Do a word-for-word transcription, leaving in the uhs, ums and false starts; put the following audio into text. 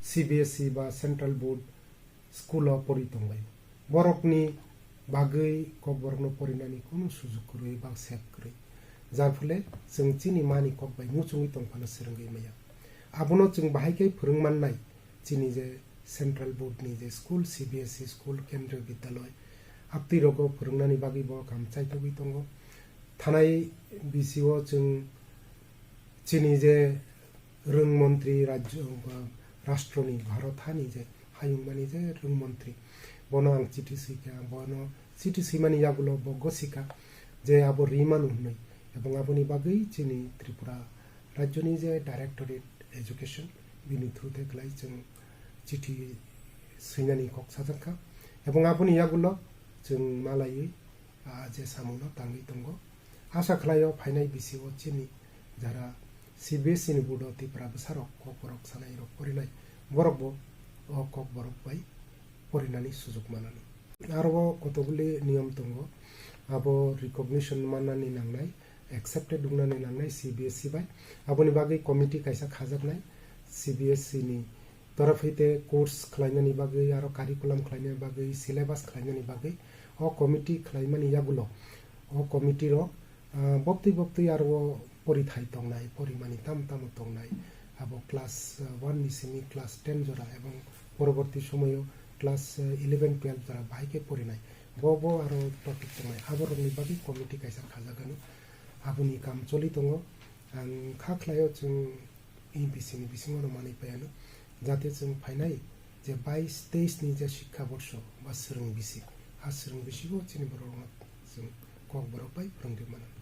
C B S E ba Central Board school o pori tongbai. Borokni bagwi Kokborokno porinani kunu sujuk kwrwi ba sep kwrwi. Jar phole chwng chini mani kok bai muchungwi tongphano swrwngwi maya. Abono chwng bahai khe phwrwng mannai chini je Central Board ni je school, C B S E school, Kendriya Vidyalaya, aptwi rogo phwrwngnani bagwi bo kam chaithogwi tongo. Thanai bisio chwng chini je rwng montri, rajyo, rashtroni, Bharat hani je hayungmani je rwng montri, bono ang chithi swikha, bono chithi swimani yagulo bo gosika je abo rimanu hwnwi, ebong aboni bagwi chini Tripura rajyoni je Directorate Education, bini through te kwlai chwng chithi swinani kok sajakha, ebong aboni yagulo chwng malaiwi ah, je samungno tangwi tongo. Asa khlaio phainai bisio chini jara C B S E ni board o Tipra bwsarok, kokborok sanai rok porinai, borok bo o kokborok bai porinani sujuk manani. Aro o kotokguli niyom tongo, abo recognition mannani nangnai, accepted wngnani nangnai C B S E bai. Aboni bagwi committee kaisa khajaknai C B S E ni torof hoite course khlainani bagwi, aro curriculum khlainani bagwi, syllabus khlainani bagwi o committee khlaimani yagulo o committee rok, ah, bobtwi bobtwi aro o porithai tongnai, porimani tam tamo tongnai. Abo class, ah, one ni simi class ten jora ebong poroborti somoyo class, ah, eleven, twelve jora bahai khe porinai. Bo bo aro topic tongnai. Aborokni bagwi committee kaisa khajakgano. Aboni kam choli tongo. Ang kha khlaio chwng E B C ni bisingo no manwi paiano, jate chwng phainai je bais teis ni je shikha borsho ba swrwng bisi, a swrwng bisigo chini borok rok chwng kokborok bai phwrwngwi mano.